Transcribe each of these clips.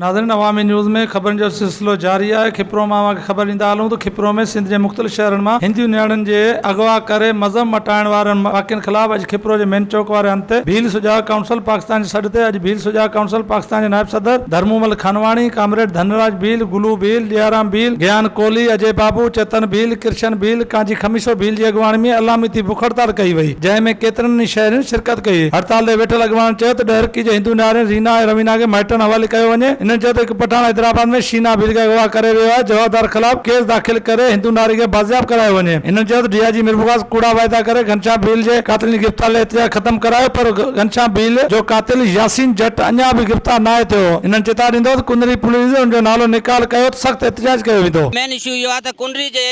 ناظرين عوامي نيوز ۾ خبرن جو سلسلو جاري آهي کپرو مان اوهان کي خبر ڏيندا هلون ته کپرو ۾ سنڌ جي مختلف شهرن مان هندو نياڻين جي اغوا ڪري مذهب مٽائڻ وارن واقعن خلاف اڄ کپرو جي مين چوڪ واري هنڌ تي ڀيل سجاڳ ڪائونسل پاڪستان جي سڏ تي اڄ ڀيل سجاڳ ڪائونسل پاڪستان جي نائب صدر ڌرمومل خانواڻي، ڪامريڊ ڌنراج ڀيل، گلو ڀيل، ڏيارام ڀيل، گيان ڪولهي، اجي بابو، چيتن ڀيل، ڪرشن ڀيل، ڪانجي خميسو ڀيل جي اڳواڻي ۾ علامتي بک هڙتال ڪئي وئي جنهن ۾ ڪيترن ئي شهرين شرڪت ڪئي. هڙتال تي ويٺل اڳواڻن چيو ته ڏهرڪي جي هندو نياڻين رينا ۽ روينا کي مائٽن حوالي ڪيو وڃي. هنن چيو ته هڪ پٺاڻ حيدرآباد ۾ شينا ڀيل کي اغوا ڪري ويو آهي، جوابدار خلاف ڪيس داخل ڪري هندو ناري کي بازياب ڪرايو وڃي. هنن چيو ته ڊي I جي ميرپورخاص ڪوڙا واعدا ڪري گهنشام ڀيل جي قاتلن جي گرفتاري لاء احتجاج ختم ڪرايو پر گهنشام ڀيل جو قاتل ياسين جٽ اڃا به گرفتار ناهي ٿيو. هنن چتاء ڏيندو ته ڪنري پوليس ان جو نالو نيڪال ڪيو ته سخت احتجاج ڪيو ويندو. مين اشو اهو آهي ته ڪنري جي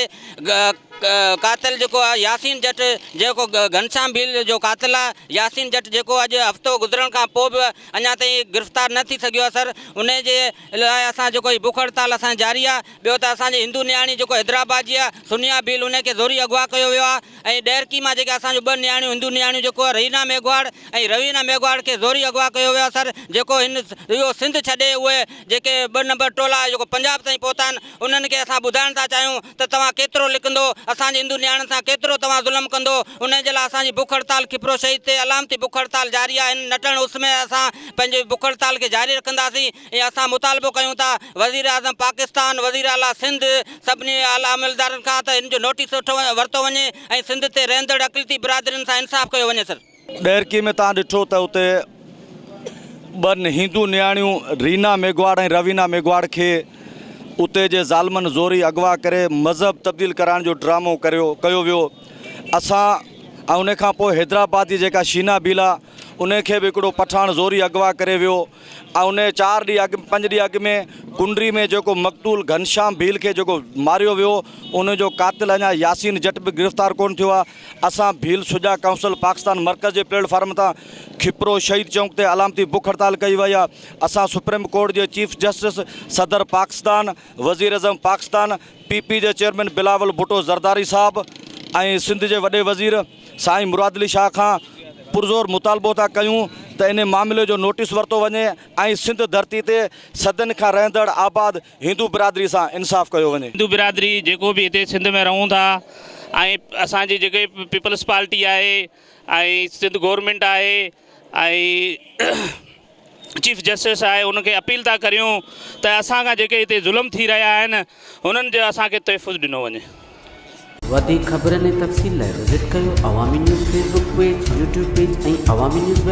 قاتل جيڪو آهي ياسين جٽ جيڪو گهنشام ڀيل جو قاتل آهي ياسين جٽ جيڪو اڄ هفتو گذرڻ کان پوء به اڃا تائين گرفتار نه ٿي سگهيو آهي سر انهي جي لاء اسان جيڪو هي بک هڙتال اسان جي جاري آهي ٻيو ته اسان جي هندو نياڻي جيڪو حيدرآباد جي آهي سنيا ڀيل انهي کي زوري اغوا ڪيو ويو آهي ۽ ڏهرڪي مان جيڪي اسان جون ٻه نياڻيون هندو نياڻيون جيڪو رينا ميگهواڙ ۽ روينا ميگهواڙ کي زوري اغوا ڪيو ويو آهي سر جيڪو هن اهو سنڌ ڇڏي اهي جيڪي ٻه نمبر ٽولا جيڪو پنجاب تائين پهتا آهن انهن کي اسان ٻڌائڻ ٿا چاهيون ته توهان ڪيترو لڪندو، اسان جي هندو نياڻين سان ڪيترو توهان ظلم ڪندو، انهي جي لاء اسان جي بک هڙتال کپرو شهيد تي علامتي بک هڙتال جاري آهي، هن نٽهڻ اس ۾ اسان پنهنجي بک هڙتال کي جاري رکنداسين ۽ اسان مطالبو ڪيون ٿا وزير اعظم پاڪستان، وزير اعليٰ سنڌ، سڀني اعليٰ عملدارن کان ته هن جو نوٽيس ورتو وڃي ۽ سنڌ تي رهندڙ اقليتي برادرين سان انصاف ڪيو وڃي سر. ڏهرڪي ۾ توهان ڏٺو ته اتي ٻن هندو نياڻيون رينا ميگهواڙ ۽ روينا ميگهواڙ کي اتي جي ظالمن زوري اغوا ڪري مذهب تبديل ڪرائڻ جو ڊرامو ڪريو ڪيو ويو اسان ۽ ان کان پوء حيدرآباد جي جيڪا شينا بيلا ان کي به هڪڙو پٺاڻ زوري اغوا ڪري ويو ۽ ان چار ڏينهن اڳ پنج ڏينهن اڳ ۾ ڪنڊري ۾ جيڪو مقتول گهنشام ڀيل کي جيڪو ماريو ويو ان جو قاتل اڃا ياسين جٽ به گرفتار ڪونه ٿيو آهي اسان ڀيل سجاڳ ڪائونسل پاڪستان مرڪز جي پليٽ فارم تان کپرو شهيد چونڪ تي علامتي بک هڙتال ڪئي وئي آهي اسان سپريم ڪورٽ جي چيف جسٽس صدر پاڪستان وزيراعظم پاڪستان پي پي جي چيئرمين بلاول ڀٽو زرداري صاحب ۽ سنڌ جي وڏي وزير سائين مراد علي شاهه کان پرزور مطالبو ٿا ڪيون ته ان معاملي جو نوٽيس ورتو وڃي ۽ سنڌ ڌرتي تي صدين کان رهندڙ آباد هندو برادري سان انصاف ڪيو وڃي. هندو برادري جيڪو به هتي سنڌ ۾ رهون ٿا ۽ اسان جي جيڪي پيپلز پارٽي آهي ۽ سنڌ گورنمينٽ آهي ۽ چيف جسٽس آهي ان کي اپيل ٿا ڪريون ته اسان کان جيڪي هتي ظلم ٿي رهيا آهن انهن جو اسان کي تحفظ ڏنو وڃي. وڌيڪ خبرن ۽ تفصيل لاء وزٽ ڪيو Awami news Facebook page, YouTube page ۽ Awami news web.